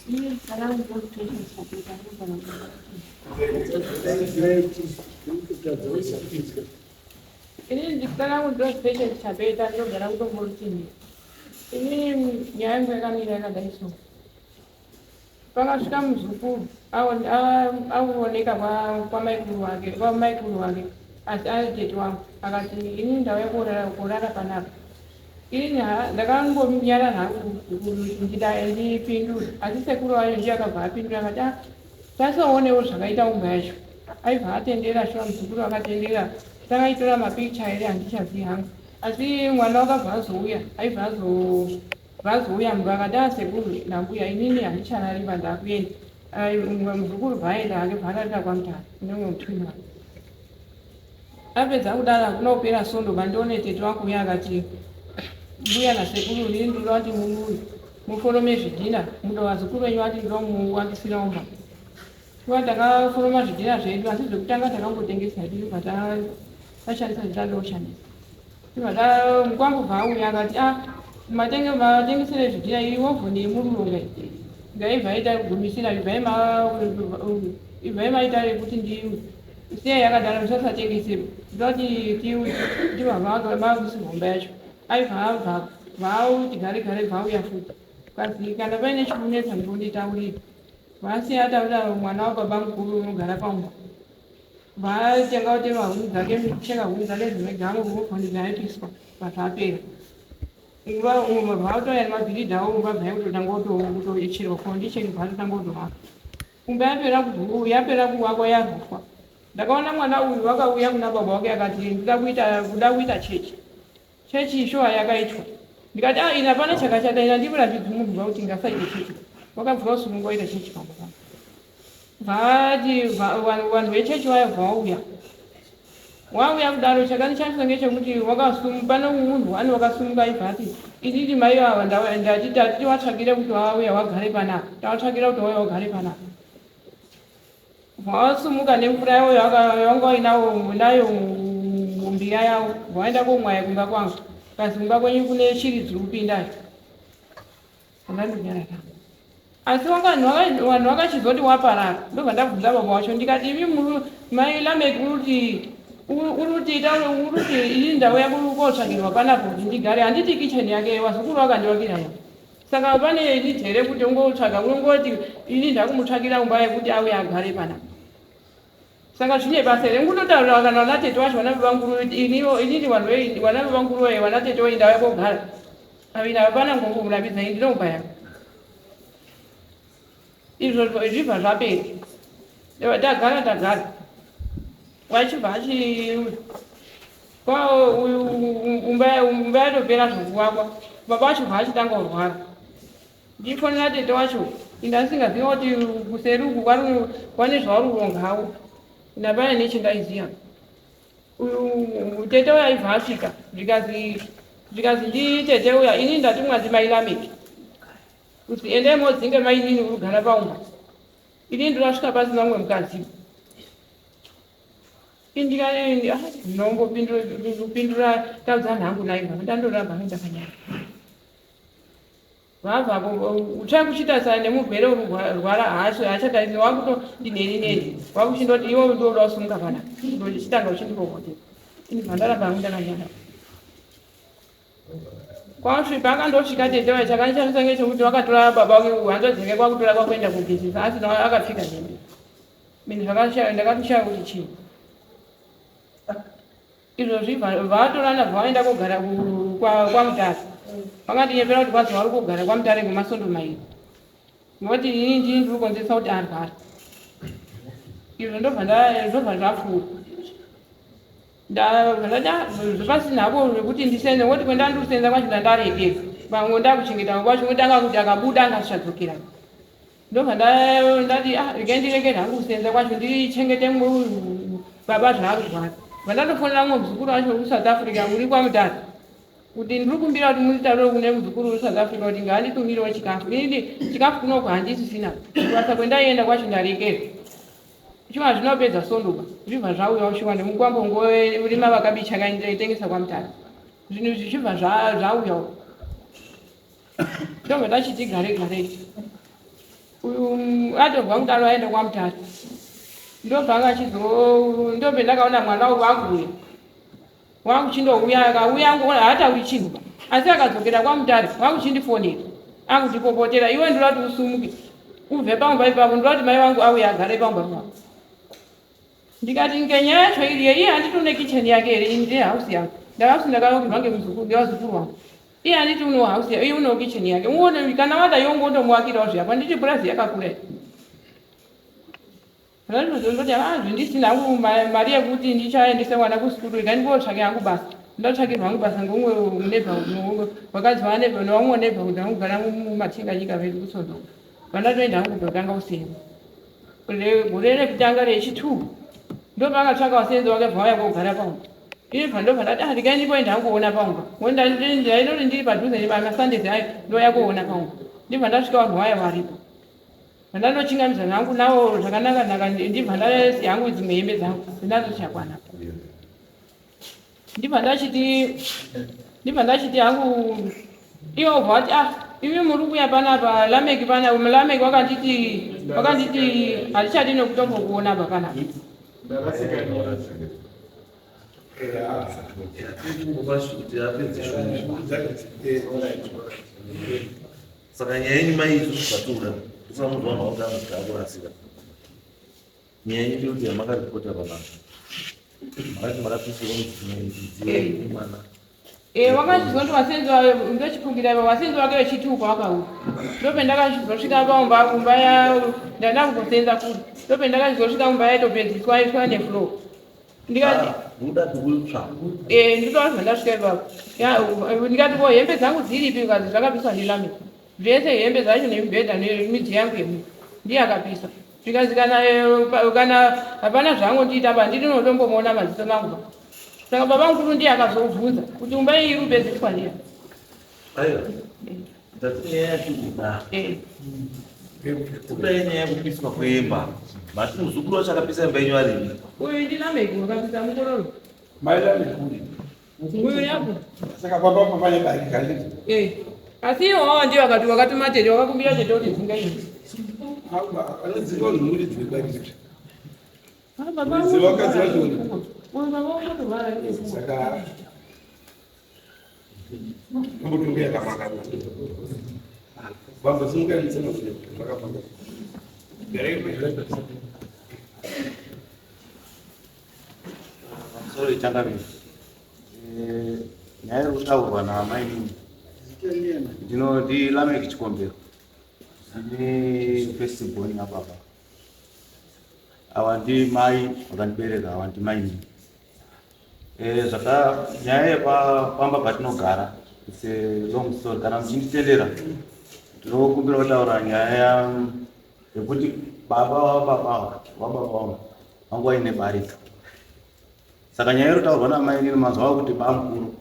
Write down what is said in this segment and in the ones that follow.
Ini ndikutanga kunzwa special chabeta ndinogara kutomborutini. Ini nyaya yangu yakamira yakadai so. Pakasvika muzukuru aoneka kwamaikuru wake kwamaikuru wake asi ari tete wangu akati ini ndauya kurara panapa. Ini ndakangonyara hangu ndipindure asi sekuru wacho ndiye akabva apindura akati ah, tasoonewo zvakaita umba yacho. Aibva atendera shuwa muzukuru akatendera takaitora mapicture here handichazivi hangu asi mwana wakabva azouya aibva azouya mumba akati asekuru ah, nambuya inini handicharari pandakuenda muzukuru bvaenda hake bvaararira kwamutare nemumwe mutwini wake apedza kudaro hakuna kupera sondo bandione tete wangu uya akati mbuya nasekuru inini ndinoda kuti muforome zvidhina muda vazukuru venyu vati ndoda muwakisira umba Shuwa takaforoma zvidhina zvedu asi zvekutanga takangotengesa hedu tobva tashandisa zvatanga kushandisa. Tobva mukwangu bva auya akati ah matenge matengesere zvidhina iyi ovhoni yemurunga iyi ngaibva yaita kugumisira ibvai maita yekuti ndiwe siya yakadaro musasatengesero ndoda kuti tiwe ndibva makuisirwa mumba yacho aibva abva vauti gare gare bvauya futi kazi kana paine chikunetsa ndonditaurira Vasi ataura mwana wababa mukuru unogara paumba. Vatenga kutema huni dzake kucheka huni dzake dzemegamo vofundisa yaipiswa pazvapera. Nguva umwe vautouya nemabhiridha avo umba bvai kutotanga kutoichirwa foundation bvatotanga kutovaka. Umba yapera yapera kuvakwa yarufwa. Ndakaona mwana uyu wakauya kuna baba wake akati ndida kuita kuda kuita chechi. Chechi shuwa yakaitwa. Ndikati ah ini hapana chakashata ini handimurambidzi munhu ba kuti ngasaite chechi. Wakabvira usunungu waita chechi pamba pano. Vati vanhu vechechi vaya vauya. Wauya kudaro chakandishamisa ngechekuti wakasum pane munhu ani wakasumuka aibva ati inini mai ava ndati tati tivatsvakire kuti vauya vagare panapa. Tavatsvakira kuti vauya vagare panapa. Vawasumuka nemvura yavo yavanga vainawo nayo mumbiya yavo vaenda komwaya kumba kwangu kazi kumba kwenyu kune shiri dziri kupinda andandonyarara asi vanhu vakachizoti waparara ndobva ndabvunza baba wacho ndikati imi mai lamek uruti urutiita uruti ini ndauya kotsvakirwa panapo kuti ndigare handiti kitchen yake wazukuru vakandiwakira yo Saka pane need here kuti ungotsvaga unongoti ini ndakumutsvakira umba yekuti auye agare pana. Saka zvine basa here kungotaura kana vana tete wacho vana vanguru iniwo inini vanhu vei vana vanguru vei vana tete wei ndauya kogara. Avina hapana ngomurambidza ini ndinoumba yangu. Izvo zvibva zvapera. Tagara tagara. Wachibva achi kwa uyu umba umba yatopera zvokuvakwa. Baba wacho bva achitanga kurwara. Ndifonera tete wacho inda ndisingaziva kuti kuseri uku kwane zvauri kuronga hawo. Ndapana nechindaiziva. Uyu tete uya aibva asvika zvikazi zvikazi nditete uya ini ndatumwa ndimai Lameki. Kuti endai modzinge mainini uri kugara paumba. Ini ndinasvika pasina mumwe mukadzi. Ndinombopindura taudza nhangu nayo ndandoramba ndakanyara. Vabva utsvai kuchiita nemurwere uri kurwara haasi haachataisi wakuto ndineni neni wakuchindoti iwe ndoda kusimuka pana ndochitanga uchindirohotera ini bvandaramba hangu ndakanyara. Kwasvipa akandosvika tete wacho chakandishamisa ngechekuti wakatora baba wake hanzvadzi yake kwakutora kwakuenda kugezesa asina akapfeka hembe. Mini zvakashaya ndakatoshaya kuti chii. Izvozvi vatorana vaenda kogara kwaMutare. Vakandinyepera kuti kwanzi vari kogara kwaMutare kwemasondo mairi. Nekuti ini ndini ndiri kukonzeresa kuti arware. Izvo ndobva ndobva zvapfuura. Ndada pasina hapo zvekuti ndisenze ngokuti kwenda ndikusenza kwacho ndandaregedza. Pamwe ndakuchengeta kwacho ngotanga kuti akabuda anga asichadzokera. Ndobva ndati ah regai ndiregere hangu kusenza kwacho ndichengete baba zvaarurwara. Bva ndandofonera mumwe muzukuru wacho wekuSouth Africa uri kwaMutare kuti ndiri kumbira kuti munditaurire kune muzukuru weSouth Africa kuti ngaanditumirewo chikafu. Inini chikafu kunoku handisisina. Kubasa kwendaienda kwacho ndaregera. Shuwa zvinopedza sondo ba. Zvibva zvauyawo shuwa nemukwambo ngorima vakabicha kaitengesa kwaMutare. Zvinhu izvi zvibva zvauyawo. Ndobva ndachiti gare gare. Uyu atobva mudaro aenda kwaMutare. Ndobva akachizo ndobve ndakaona mwana uyu wakuuya. Wakuchindouya akauya angoona haatauri chinhu ba. Asi akadzokera kwaMutare wakuchindifonera. Akundipopotera iwe ndoda kuti usumuke ubve pamba ipapo ndoda kuti mai vangu auye agare pamba ipapo. Ndikati ngenyaya yacho iri iye handiti une kitchen yake here ini ndine house yangu. Ndakausi ndakavakirwa ngemuzukuru ngevazukuru vangu. Iye handiti une house yake iye une kitchen yake. Uone kana wada iwe ungondomuwakirawo zviya handiti purazi yakakura iyi. Ndozondoti ah zvindisina hangu mari yekuti ndichaendesa mwana kusikuru rega ndimbotsvake hangu basa. Ndatsvakirwa hangu basa ngomwe neighborhood vakadzi vaneighborhood nevamwe neighborhood hangu kugara mumatinganyika vedu kuSondoka. Vandatoenda hangu kutotanga kusenza. Gore rekutanga rechi2 ndopakatsvaka vasenzi vake bva vauya kogara pamba. Ini bva ndobva ndati ah regai ndimboenda hangu kuona pamba. Ndainoti ndiri padhuze nemasundays ayo ndouya koona pamba. Ndibva ndasvika vanhu vaya varipo. Vandandochingamidza hangu navo zvakanaka naka ndibva ndasiya hangu dzimwe hembe dzangu ndinatsochakwana. Ndibva ndachiti ndibva ndachiti hangu ivo bva vati ah imi muri kuuya panapa Lameki pana Lameki wakanditi wakanditi handichadi nekutombokuona apa panapa. Saka nyaya yenyu mai izvi zvatoda usamunzwa vanhu vakuti anozvida kurasika. Nyaya yenyu ndeyekuti yamakaripota panapa makati makapisirwa midziyo yemwana. Eh, wakachizoti vasenzi vayo ndochifungira ivo vasenzi vake vechitupa vakauya ndopendakachizosvika paumba kumba ya ndanda kumbosenza kuri ndopendakachizosvika kumba yaitopedziswa iswa nefloor ndikati Muda kutsva. Eh, nditoazva ndasvika ipapo. Ya, ndikati ko hembe dzangu dziripi ukazi zvakapiswa ndiLami. Zvese hembe dzacho nemibhedha nemidziyo yangu yemu. Ndiye akapisa. Zvikanzi kana kana hapana zvaangondiita pa ndiri notombomuona maziso mangu pa. Saka baba mukuru ndiye akazobvunza kuti umba iyi iri kupedziswa ndiye. Aiwa. Ndati nyaya yatikuda. Eh. Kuda nyaya yekupiswa kwemba. Mati muzukuru wacho akapisa imba yenyu aripi? Uyu ndiLameki wakapisa mukororo. Mai Lameki. Uyu yapo. Saka pamba papa pane barika handiti? Eh. Asi iwo ndiye wakati wakatuma tete wakakumbira tete kuti dzinga ini. Anodzinga vanhu muridzi webarika. Ah, baba. Muridzi wakadzi wacho. Uyu baba unotorwara. Saka Mambotunga yakamaka. Bambo simuka mutsena makafamba. Garai. Sorry, changamire. Nyaya iri kutaurwa naamainini ndinoti Lameck Chikombero ndine first born yababa ava ndimai vakandibereka ava ndimainini. Zvaka nyaya yepamba patinogara it's a long story. Kana muchinditendera ndinokumbira kutaura nyaya yekuti baba wababa wababa wangu vangu vaine barika. Saka nyaya iri kutaurwa namainini mazuva kuti bamukuru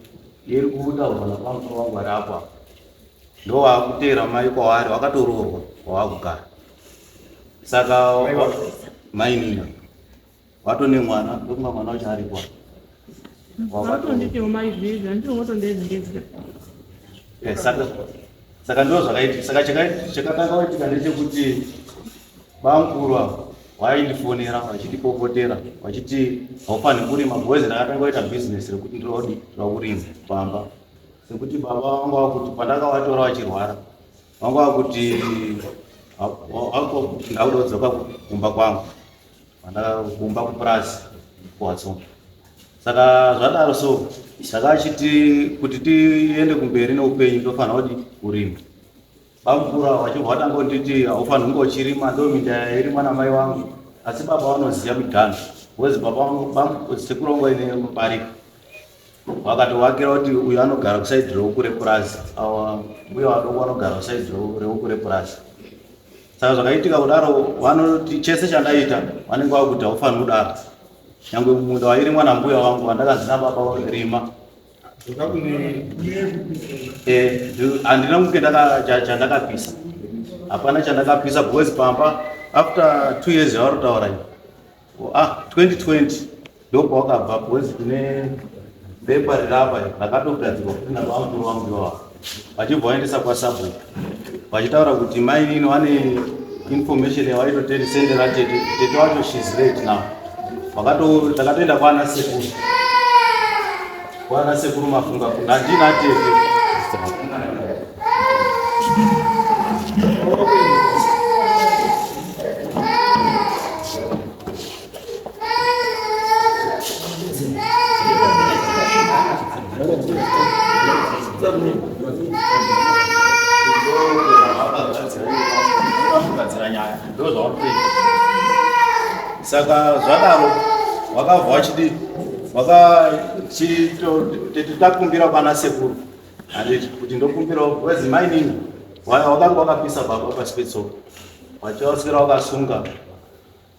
iri kutaurwa nabamukuru vangu vari apo apo ndo vakuteera mai kwavari vakatoroorwa kwavakugara. Saka mainini vatone mwana ndokunga mwana wacho aripo. Vatonditiwo mai zviizvi handiti votondezengezera. Saka ndo zvakaitika. Saka chakatanga kuitika ndechekuti bamukuru ava vaindifonera vachitipopotera vachiti haufaniri kurima because ndakatanga kuita bhizinesi rekuti ndinodi ndoda kurima pamba sekuti baba vangu vakuti pandakavatora vachirwara vangu vakuti ndakuda kudzoka kumba kwangu kumba kupurazi kuWatsonga. Saka zvadaro so saka achiti kuti tiende kumberi neupenyu tofanira kuti kurima. Bamukuru ava vachibva vatanga kunditi haufaniri kunge uchirima ndo minda yairimwa namai vangu asi baba vanoziva miganho because baba vangu sekuru vangu vaine mubarika vakatovakira kuti uyu anogara kusaidhi reuku repurazi ava mbuya vadoko vanogara kusaidhi reuku repurazi. Saka zvakaitika kudaro vanoti chese chandaita vanenge vakuti haufaniri kudaro nyangwe mumunda wairimwa nambuya wangu wandakanzi nababa rima handina kunge chandakapisa hapana chandakapisa because pamba after 2 years yavari kutaura iyi 2020 ndopawakabva because tine bepa rirapa rakatogadzirwa futi nabamukuru vangu ivava vachibva vaendesa kwasabhuku vachitaura kuti mainini vane Information yawaitoterisendera tete, tete wacho she's late now. Wakato takatoenda kwana sekuru. Kwana sekuru mafunga kuna ndina tete. Saka zvadaro wakabva wachidii wakachitakumbira kwana sekuru handiti kuti ndokumbirawo because mainini wakanga wakapisa baba pasi petsoka wachawaswera wakasunga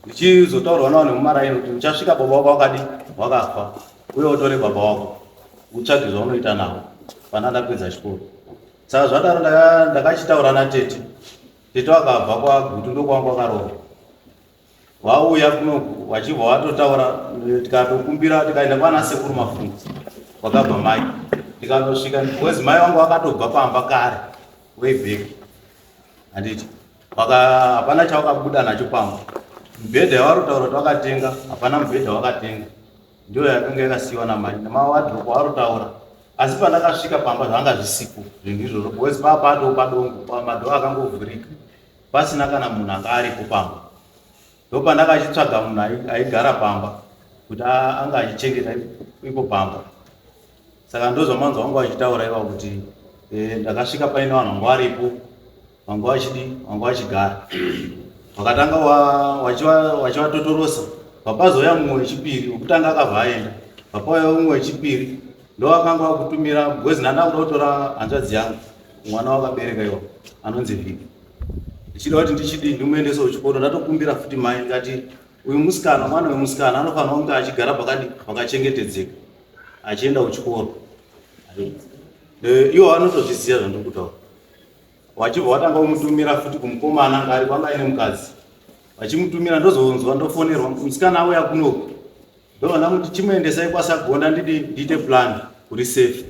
Ndichizotaurwa nawo nemumaraini kuti uchasvika baba wako wakadi wakafa uye utore baba wako utsvage zvaunoita navo pana ndapedza chikoro. Saka zvadaro ndakachitaura natete. Tete wakabva kwaGutu ndokwangu wakaroora. Wauya kunoku wachibva watotaura tikatokumbira tikaenda kwana sekuru Mafungu kwakabva mai tikandosvika because mai vangu vakatobva pamba kare way back handiti Waka hapana chawakabuda nacho pamba. Mubhedha yavari kutaura kuti wakatenga, hapana mubhedha wakatenga. Ndiyo yakanga yakasiyiwa namai nemawadrobe wavari kutaura. Asi pandakasvika pamba zvanga zvisipo zvinhu izvozvo because paa patoo padongo pamadhoo akangovhurika pasina kana munhu anga aripo pamba. Ndopandakachitsvaga munhu aigara pamba kuti anga achichengeta ipo pamba. Saka ndozvamanzwa vangu vachitaura iva kuti eh, ndakasvika paine vanhu vanga varipo vanga vachidi vanga vachigara vakatanga wachivatotorosa vapazouya mumwe wechipiri wekutanga akabva aenda vapauya mumwe wechipiri ndowakanga wakutumira because ndanda kuda kutora hanzvadzi yangu mwana wakabereka iwa anonzi viki ndichida kuti ndichidii ndimuendese kuchikoro ndatokumbira futi mai ndikati uyu musikana mwana wemusikana anofanira kunge achigara pakadi pakachengetedzeka achienda kuchikoro eh, iwo anotozviziva zvandiri kutaura Wachibva watanga kumutumira futi kumukomana anga ari kwanga aine mukadzi. Vachimutumira ndozonzwa ndofonerwa musikana auya kunoku. Ndobva ndamuti chimuendesai kwaSagonda ndidi ndiite plan kuri safe.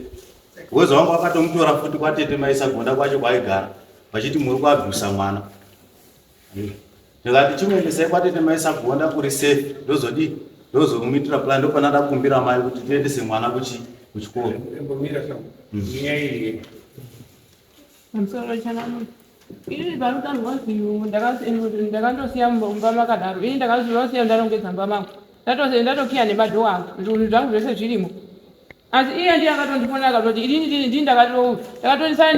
Because wanga wakatomutora futi kwatete mai Sagonda kwacho kwaaigara vachiti muri kuabhusa mwana. Ndikati chimuendesai kwatete mai Sagonda kuri safe ndozodii ndozomuitira plan ndopana ndakumbira mai kuti tiendese mwana kuchi kuchikoro. Nyaya iyi Pamusoro chanamuri. Ini panotanhwa zviyu ndakandosiya mumba makadaro. Ini ndakazosiya ndarongedza mumba mangu. Ndatosiya ndatokiya nemadhoo angu. Zvinhu zvangu zvese zvirimo. Asi iye ndiye akatondifonera akatoti ini ndini ndakatoisana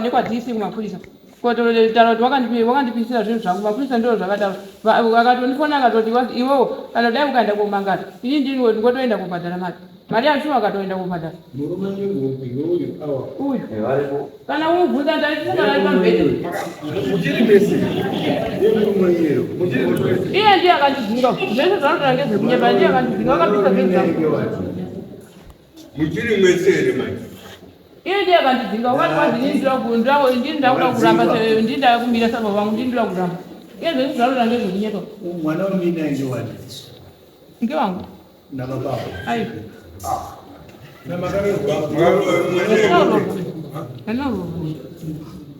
nekwa DC kumapurisa. Kototaura kuti wakandipisira zvinhu zvangu mapurisa ndoo zvakadaro. Akatondifonera akatoti iwewo kana dai ukaenda komangara ini ndini ndingotoenda kobhadhara mari. Mari yacho akatoenda kubhadhara. Murume anenge uyu uyu awa. Uyu. Eh, varipo. Kana umubvunza ndaisingana ari pamubhedha. Muchiri mese. Yemurume iyeyo. Muchiri mese. Iye ndiye akandidzinga. Zvese zvanotaura ngezvekunyepa ndiye akandidzinga akapisa zvinhu zvangu. Muchiri mese here mai? Iye ndiye akandidzinga wakati kwanzi ndini ndinoda ndini ndakuda kuramba ndini ndakumira sababa vangu ndini ndinoda kuramba. Iye zvese zvanotaura ngezvekunyepa. Mwana wamina ndiwani? Ngewangu. Nababa. Ai.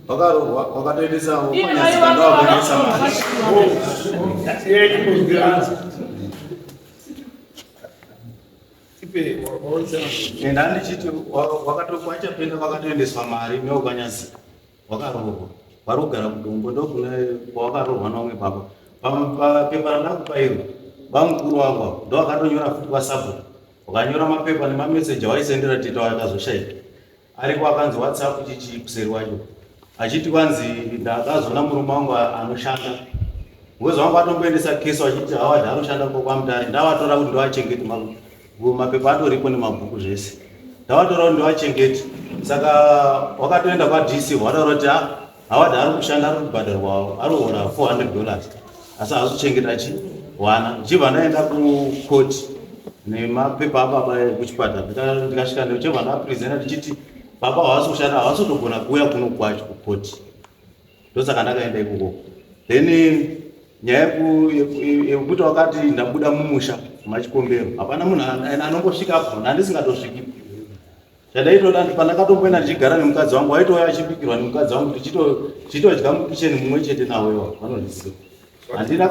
Wakarohwa wakatoendesa Iye mai wako wakaendesa mari. Enda ndichiti wakatokwachapenda wakatoendeswa mari neukanyazika. Wakaroorwa vari kugara kudombo ndokune kwawakaroorwa naumwe baba papepa randakupa iro bamukuru wangu avo ndowakatonyora futi kwasabhuku wakanyora mapepa nemameseji awaisendera tete wakazoshaika ariko akanzi whatsapp chichi kuseri wacho achiti kwanzi ndakazoona murume wangu anoshanda ngozi wangu atomboendesa kesi wachiti hawadi anoshanda kwamutare ndavatora kuti ndovachengete mapepa atoripo nemabhuku zvese ndavatora kuti ndovachengete saka wakatoenda kwadc wataura kuti ah, hawadi ari kushanda ari kubhadharwa ari kuhora 400 dollars asi haasi kuchengeta chi wana ndichibva ndaenda kukoti nemapepa ababa ekuchipatara ndikasvika ndichibva ndapresenta ndichiti baba havasi kushanda havasi kutogona kuuya kuno kwacho kukoti ndosaka ndakaenda ikoko then nyaya yekuti wakati ndabuda mumusha machikombero hapana munhu anongosvikapo ndandisingatosvikipo Chandaitoda pandakatomboenda ndichigara nemukadzi wangu waitouya achibikirwa nemukadzi wangu tichitodya mukicheni mumwe chete nawo iwa vanondiziva. Handina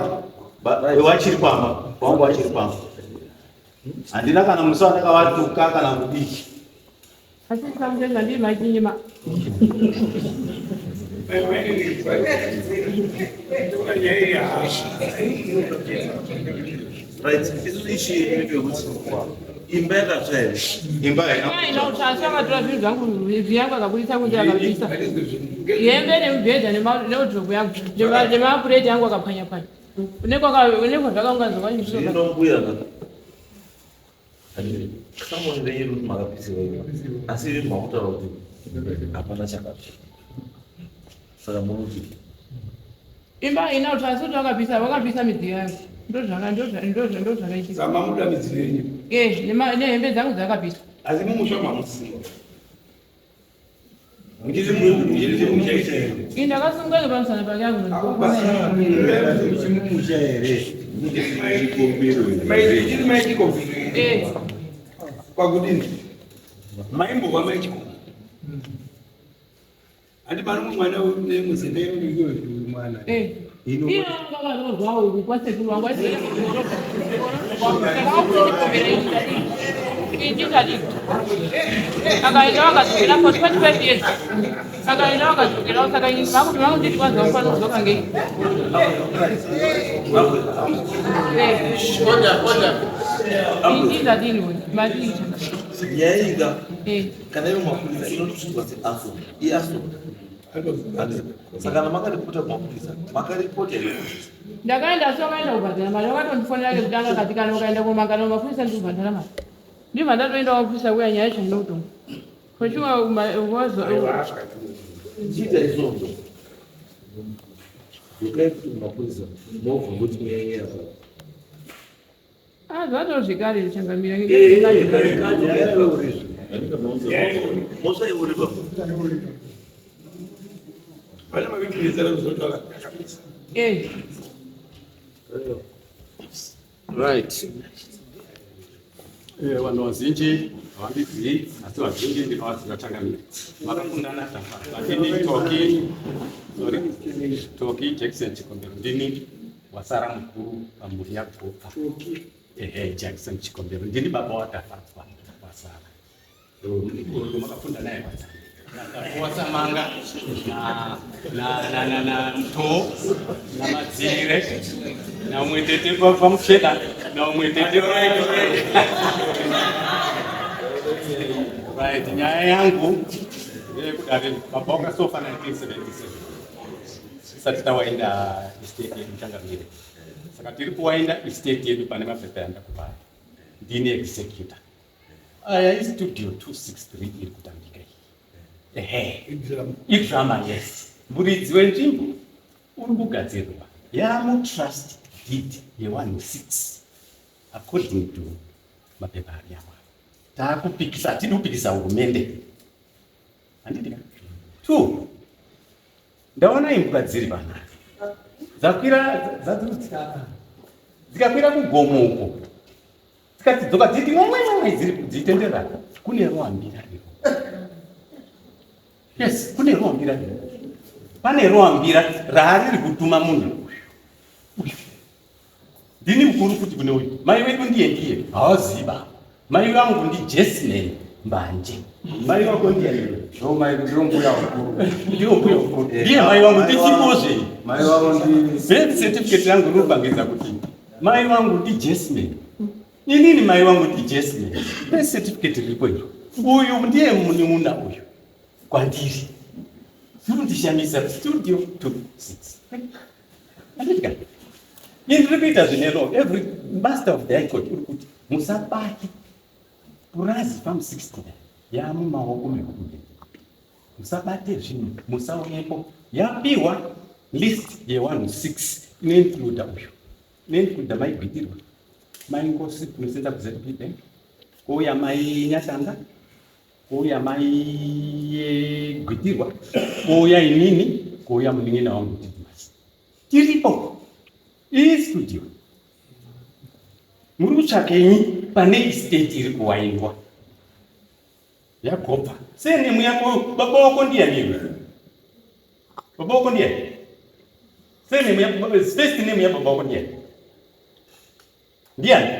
wachiri pamba wangu wachiri pamba. Handina kana musi wandakavatuka kana kudii. Asi samutenda ndii machinyima. Right, isusu ishi yedu yekuti imba yakatsva here? Imba haina Haina kutsva asi vakatora zvinhu zvangu zviyangu akabudisa kunze akabisa. Hembe nemubhedha newardrobe yangu nemapureti yangu akapwanya pwanya. Uneko zvakaunganidzwa Zvino mbuya ka. Someone renyu kuti makapisirwa imba. Asi imi makutaura kuti hapana chakatsva. Saka muruti Imba haina kutsva asi kuti vakapisa vakapisa midziyo yangu. Ndozvakaitika. Saka mamuda midziyo yenyu. Eh, nehembe dzangu dzakapiswa. Asi mumusha mamusina. Muchiri mumusha here? Ini ndakasunga pamusana pake yangu. Muchimumusha here? Muchiri mai Chikombiro here? Eh, Kwakudini? Maimbova mai Chikombiro. Handi pano mwana nemuzimbe. Mwana. eh. Ino- Iye akaroorwawo uku kwasekuru wangu akaenda wakadzokera for 25 years akaenda wakadzokerawo saka ini vakuti vakunditi kwanza ufanira kudzoka ngei. Ndadini we madii? Nyaya iyi ka Eh. kana iri mumapurisa inotosvitswa seaso iaso. Saka kana makaripota kumapurisa makaripota here? Ndakaenda asi wakaenda kubhadhara mari wakatondifonera kekutanga kati kana ukaenda kumangano mapurisa ndikubhadhara mari ndibva ndatoenda kumapurisa kuya nyaya yacho inokutonga for sure wazo. Chiita izvozvo, dzokai kuti kumapurisa mobva kuti nyaya iyi apa. Ah, zvatozvikare changamira. Mosva iuripa. Pane mavikirisana kuzoti akapisa. Eh. Right. Vanhu vazhinji havandizivi asi vazhinji ndinovaziva changamire. Makakundana tafa. Ndini Toki, sorry, Toki Jackson Chikombero. Ndini wasara mukuru pamhuri yaGopfa. Ehe, Jackson Chikombero. Ndini baba waTafadzwa wasara. Makafunda naye wasara. Wasamanga na na na na na Mto na Madzire na umwe tete pamusheda na umwe tete. Right, nyaya yangu ndeyekudare baba wakasofa 1977 tisati tawaenda estate yedu changamire. Saka tiri kuwaenda estate yedu pane mapepa yandakupai. Ndini executor. Aya istudio 263 iri kutambika iyi. Ehe, idrama, yes. Muridzi wenzvimbo uri kugadzirwa yamutrust deed ye16 according to mapepa ari apa. Taakupikisa, hatidi kupikisa hurumende, handiti ka? Two, ndaona imbwa dziri panapa dzakwira dzadzikutsika dzikakwira kugomo uko dzikati dzoka dziti mwamwemwemwe dziri dzitenderera kune roambira riro. Yes, kune roambira riro, pane roambira raariri kutuma munhu uyu uyu. Ndini mukuru futi kune uyu. Mai vedu ndiye ndiye havaziva. Mai vangu ndiJesman Mbanje. Mai vako ndiye? Ndo mai, ndiyo mbuya mukuru. Ndiyo mbuya mukuru, ndiye mai vangu ndichipozve. Mai vavo ndi Birth certificate yangu rinopangidza kuti mai vangu ndiJesman. Inini mai vangu ndiJesman. Birth certificate riripo iro. Uyu ndiye muniuna uyu kwandiri. Zviri kundishamisa studio 26 anditika ini ndiri kuita zvine law. Every master of the high court uri kuti musabate purazi farm 69 yamumaoko mehurumende, musabate zvinhu, musauyepo. Yapiwa list ye16 inoincluda uyu, inoincluda maigwitirwa, mai Ngosi kunosenza kuZB Bank, kouya mai Nyashanga, kouya mai Gwitirwa, kouya inini, kouya munin'ina wangu Didmas. Tiripo iyi studio. Muri kutsvakenyi pane estate iri kuwaingwa? Yagobva. Surname yako baba wako ndiyani iwe? Baba wako ndiyani? Surname yako first name ya baba wako ndiyani? Ndiyani?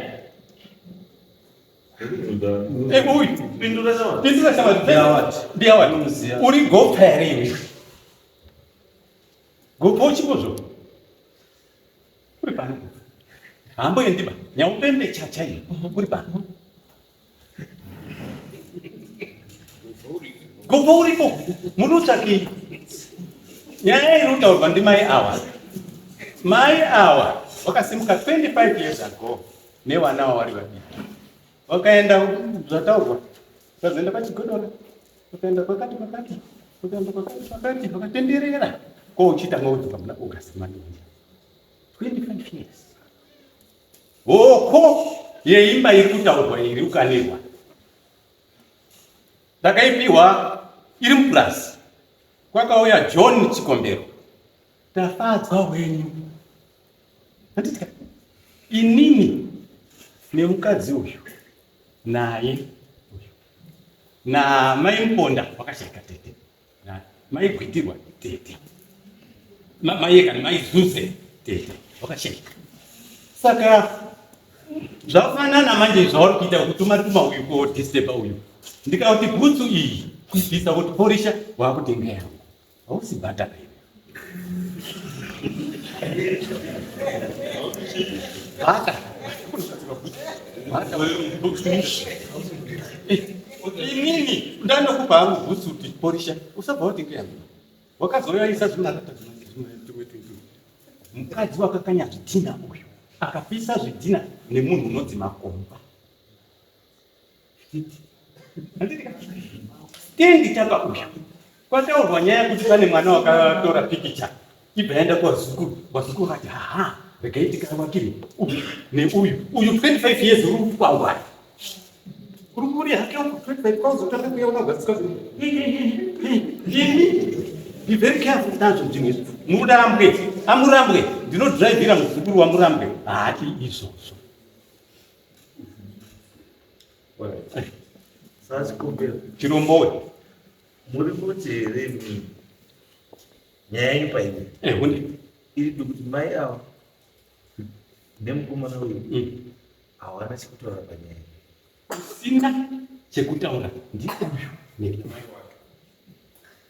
Eh, uyu. Pindura chama. Pindura chama. Ndiyawati. Ndiyawati. Ndinomuziya. Uri gopfa here iwe? Gopfa uchipozvo? Uri pano. Hambo yendiba. Nyaupembe chacha iyo. Uri pano. Gopfa uripo. Munotsvakei? Nyaya iri kutaurwa ndimai awa. Mai awa vakasimuka 25 years ago nevana vavo vari vadiki. Vakaenda zvataurwa. Vakazoenda pachigodora. Vakaenda kwakati kwakati. Vakaenda kwakati kwakati. Vakatenderera. Ko uchitanga kudzoka muna August manonja. 25 years. Hoko yeimba iri kutaurwa iri kukanirwa. Ndakaipiwa iri mupurazi. Kwakauya John Chikombero. Tafadzwa wenyu. Handiti inini nemukadzi uyu naye uyu namai Muponda wakashaika tete na mai Gwitirwa tete mai kana mai Zuze tete wakashaika. Saka zvafanana manje zvauri kuita kutuma tuma uyu kodisturba uyu ndikauti bhutsu iyi kuibvisa kuti porisha wakutenga yangu hausi bhatara iwe bhata inini ndanokupa hangu bhutsu kuti porisha usabva watenga yangu wakazoyaisa zvimarata tumwe tuntu mukadzi wakakanya zvidhina uyu akapisa zvidhina nemunhu unonzi makomba stendi chaka uyu kwataurwa nyaya yekuti pane mwana wakatora pikicha ibva yaenda kwazukuru vazukuru vati haha regai tikavakire uyu neuyu uyu 25 years uri kukwangwani uri kuri hake 25 kwauzotanga kuyaona gadzika imi be very careful nazvo zvinhu izvi murambwe amurambwe ndinodhiraivhira muzukuru wamurambwe haadi izvozvo Sachikombero. chirombowe Muri kuti here imi nyaya yenyu paine ehune iri kuti mai ava nemukomana uyu hawana chekutaura panyaya usina chekutaura ndi uyu neuyu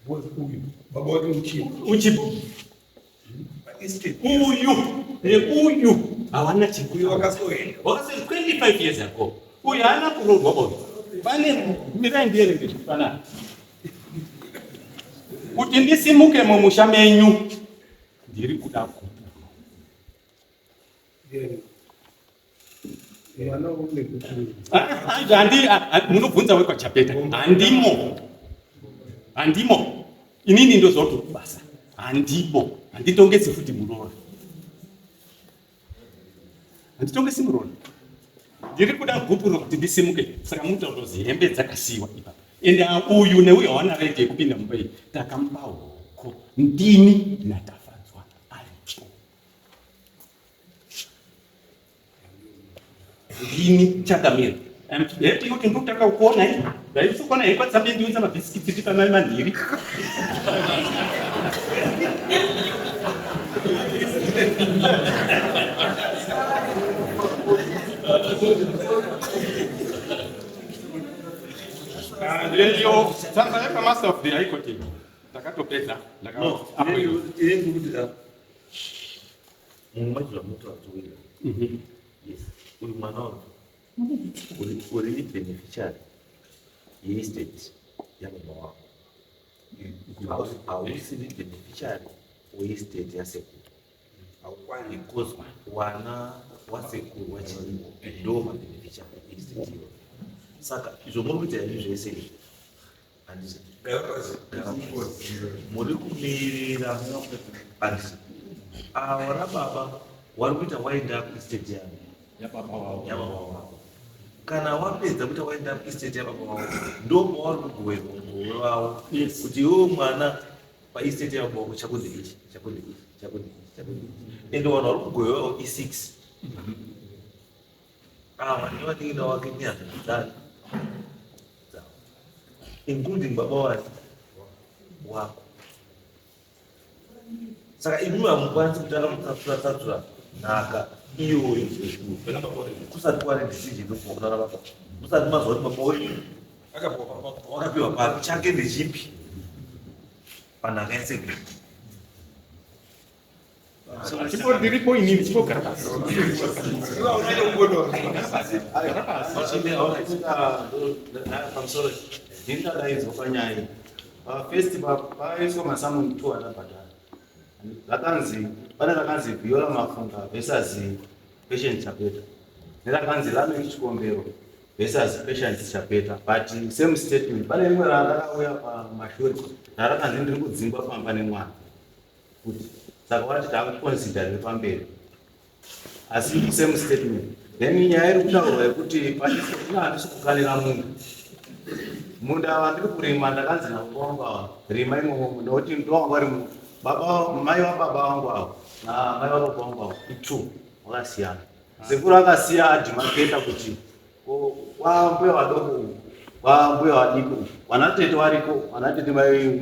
Uyu baba wake uchipo. uchipo Estate. uyu neuyu hawana Uyu chekutaura wakasoenda. wakasei 25 years ago uyu haana kuroorwa boy pane mirai ndierenge zvifanana kuti ndisimuke mumusha menyu ndiri kuda gupuro Mwana une gupuro. Handi munobvunza wekwachapeta handimo handimo inini ndoziva kuti kubasa handimo handitongesi futi muroora handitongesi muroora ndiri kuda gupuro kuti ndisimuke saka mutaura kuti hembe dzakasiyiwa ipapa ende uyu neuyu hawana right yekupinda mumba iyi takamupa hoko ndini natafadzwa aripo ndini chakamira happy kuti ndikutanga kukuona i ndaisikuona hei kwatsambe ndiunza mabhisikiti tipa mai manhiri iyo tsamba yekamaster of the high court iyi ndakatopedza No, ini ndikuti mumwe macho zvamunotaura towira. Yes, uyu mwana uyu uri beneficiary yeestate yamama wako. Hausiri beneficiary weestate yasekuru. Haukwani. Because wana wasekuru wachirimo ndo mabeneficiary estate iyoyo. Saka izvo muri kuita imi zvese izvi handiti Gara pasi. muri kumirira handiti ava rababa wari kuita wind up estate yavo yababa wavo yababa wavo kana wapedza kuita wind up estate yababa wavo ndo pawari kugoverwa mugove wavo Yes. kuti iwewe mwana paestate yababa wako chakunzi ichi chakunzi ichi chakunzi ichi chakunzi ichi ende vanhu vari kugovewawo i6 ava nevanin'ina wake nehama dzake dzavo. Including baba wani wako. Saka imimi hamukwanisi kutanga kutsatsura tsatsura nhaka iyoyo kusati kwane decision yokubva kuna baba, musati mazwa kuti baba wenyu wakapiwa papi, chake ndechipi panhaka yasekuru. Chipo ndiripo inini, chipogara pasi. Pamusoro, ndini ndadaidzwa panyaya iyi. Pafirst paiswa masummons two atabhadhara. Rakanzi pane rakanzi Viola Mafunga versus Patience Chapeta, nerakanzi Lamek Chikombero versus Patience Chapeta, but same statement. Pane rimwe randakauya pamashure rarakanzi ndiri kudzingwa pamba nemwana kuti, saka wati takuconsider riri pamberi, asi same statement. Then nyaya iri kutaurwa yekuti ina handisi kukanira munda. Munda wandiri kurima, ndakanzi nababa vangu ava, rima imomo, nokuti ndowanga uri baba, mai vababa vangu ava namai vababa vangu ava itwo wakasiyana. Sekuru akasiya ademarcata kuti kwambuya vadoko uku, kwambuya vadiki uku, vanatete variko, vanatete mai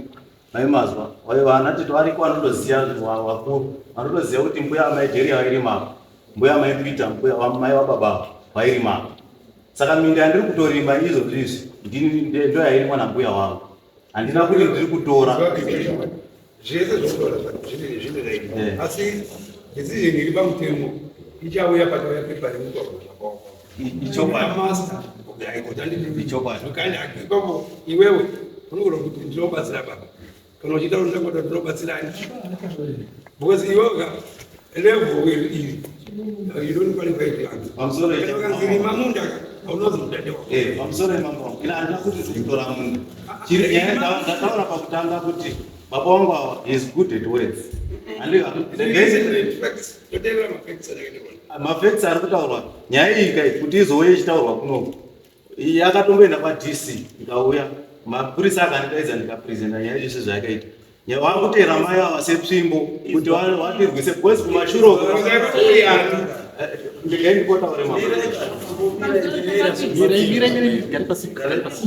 mazwa, vanatete variko, vanotoziva vakuru vanotoziva kuti mbuya mai Jeria vairima, mbuya mai Peter, mbuya mai vababa vairima. Saka minda yandiri kutorima izvozvo izvi ndini ndo yairimwa nambuya wangu, handina kuti ndiri kutora. Zvese zvokutora zvine right, asi decision iri pamutemo ichauya patauya pepa remugwagwa. Ichokwadi. Master. Ichokwadi. Ipapo iwewe unogona kuti ndinobatsira baba, kana uchiita kuti ndakota ndinobatsirani, because iwewe ka level iri you don't qualify to answer. Pamusoro. Kana vakanzi rima munda ka, haunozi mudade wako. Pamusoro yemambo wangu, ina handina kuti ndiri kutora munda. Chiri nyaya ndataura pakutanga kuti baba vangu ava is good at words. Facts, toteerera mafacts anakaita. Mafacts ari kutaurwa, nyaya iyi kai kuti izouye ichitaurwa kunoku, yakatomboenda kwaDC, ikauya mapurisa akandidaidza, ndikapresenta nyaya zvese zvayakaita. Wakuteera mai ava setsvimbo kuti vatirwise, because kumashure uko ndingai ndikotaure mambo. Gari pasi, gari pasi.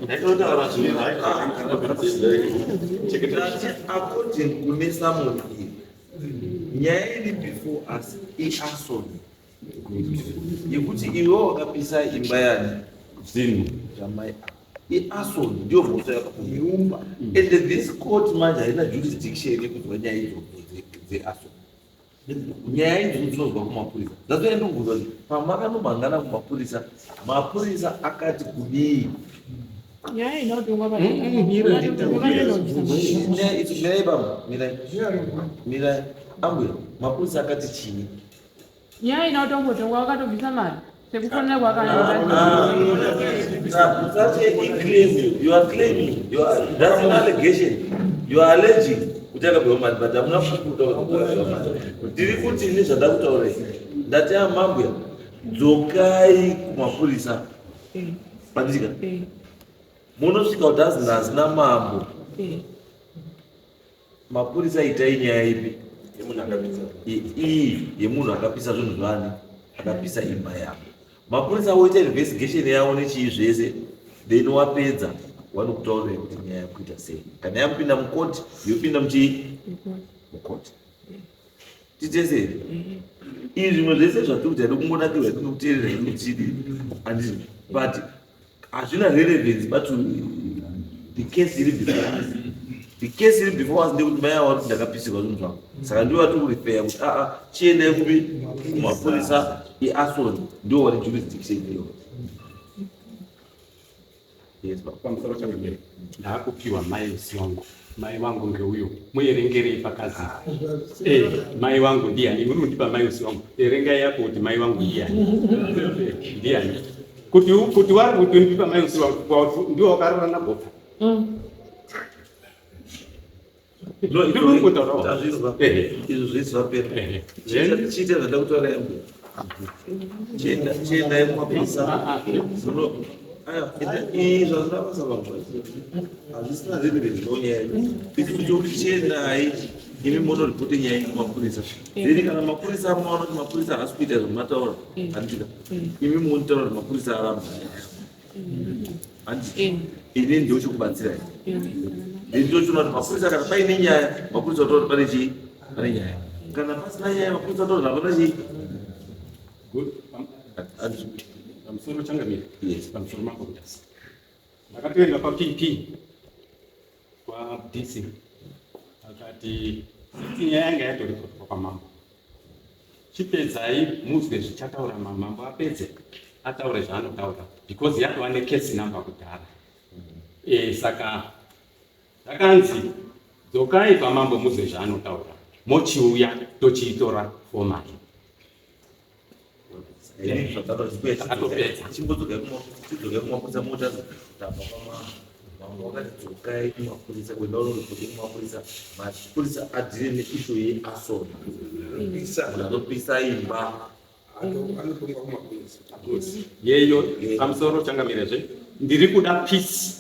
Ndaitotaura zvinhu zvacho. Ndati according kune summons iyi, nyaya iri before us iarson yekuti iwe wakapisa imba yani Zvinhu. zvamai, iarson, ndiyo mhosva yakakumiumba. And this court manje haina jurisdiction yekuzwa nyaya idzodzo dzearson. Nyaya idzodzo dzinozwa kumapurisa. That's why ndikubvunza kuti pamakanomhangana kumapurisa, mapurisa akati kudii? Nyaya inotongwa. Mirai baba, mirai, mirai ambuya. Mapurisa akati chii? Nyaya inotongotongwa, wakatobvisa mari sekufonera kwakanaka. Such a claim you are claiming, you are, that's an allegation you are alleging kuti akapiwa mari, but hamuna kuta kuti akapiwa mari. Ndiri kuti ini zvandakutaura izvi, ndati amambuya, dzokai kumapurisa pandika munosvika kuti azina hazina mambo. Mapurisa, itai nyaya ipi iyi yemunhu akapisa zvinhu zvani, akapisa imba yavo. Mapurisa woita investigation yavo nechii zvese, then wapedza wanokutaurira kuti nyaya yakuita sei. Kana yamupinda mukoti, yopinda muchii, mukoti. Titese izvi zvimwe zvese zvatiri kuti hadi kungonakirwa tinokuteerera inochidi handiti, but hazvina relevance. But the case iri before us, the case iri before us ndekuti mai ava kuti ndakapisirwa zvinhu zvangu, saka ndivo vatiri kurefera kuti aa, chiendai kupi, kumapurisa earson, ndiwo vari jurisdiction iyo. Yes, baba. Pamusoro chamamberi, ndaakupiwa mai usi wangu. Mai wangu ngeuyo, muerengerei pakazi mai wangu ndiani. Muri kundipa mai usi wangu, erengai yako kuti mai wangu ndiani, ndiani, kuti wari kuti undipa mai usi wangu, ndiwo wakarora nabhopa. No, Ndiri kungotaurawo. Tazvinzwa. Izvo zvese zvapera. Chiita zvandakutaura yambo. Chiendai kumapurisa. Aiwa, izvo hazvina basa baba. Hazvisina relevance nonyaya yedu. Ichi chokuti chiendai imi munoripota nyaya iyi kumapurisa. Then kana mapurisa maona kuti mapurisa haasi kuita zvamataura, handika. Imi munotaura kuti mapurisa aramba. Handiti ini ndochikubatsirai, ndinochiona kuti mapurisa, kana paine nyaya, mapurisa otaura kuti pane chii, pane nyaya. Kana pasina nyaya, mapurisa otaura kuti hapana chii. Good. Handiti? Pamusoro, changamire. Yes. Pamusoro, mambo Mutasa. Ndakatoenda paPP kwaDC, akati siti nyaya yanga yatoripotwa kwamambo, chipedzai muzwe zvichataura mamambo, apedze ataure zvaanotaura, because yatova necase number kudhara. Saka zvakanzi dzokai pamambo muzwe zvaanotaura, mochiuya tochiitora formally. Akatopedza. Chimbodzokai kumapurisa, mota tabva kwamambo, wakati dzokai kumapurisa, kuenda unoripoti kumapurisa, mapurisa adeale neissue yearson. Munhu atopisa imba. Anotongwa kumapurisa. Yeyo, pamusoro, changamirezve, ndiri kuda peace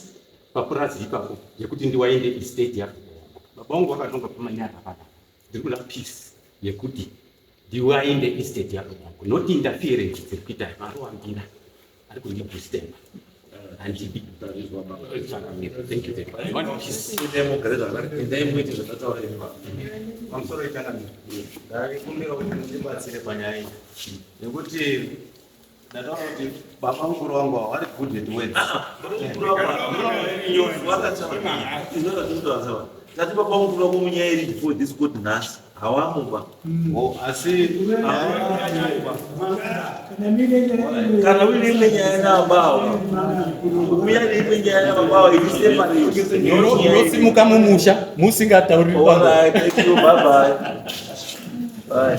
papurazi ipapo yekuti ndiwaende estate yako. Baba vangu vakatonga pamanyara panapa. Ndiri kuda peace yekuti ndiwaende estate yako yangu, not interference dziri kuita maruwambira ari kundidisturba. Handidi, changamire. Thank you very much. I want peace. Endai mugare zvakanaka, endai muite zvatataura imi. Pamusoro, changamire, ndaikumbira kuti mundibatsire panyaya iyi, nekuti ndataura kuti baba mukuru wangu ava vari good at words. Tati baba mukuru wako munyaya iri before this court nhasi hawamuba. Oh, asi Kana uine imwe nyaya nabawa, uya neimwe nyaya nababawa iri separate. Unosimuka mumusha musingatauriri pamwe. All right, thank you. Bye bye. Bye.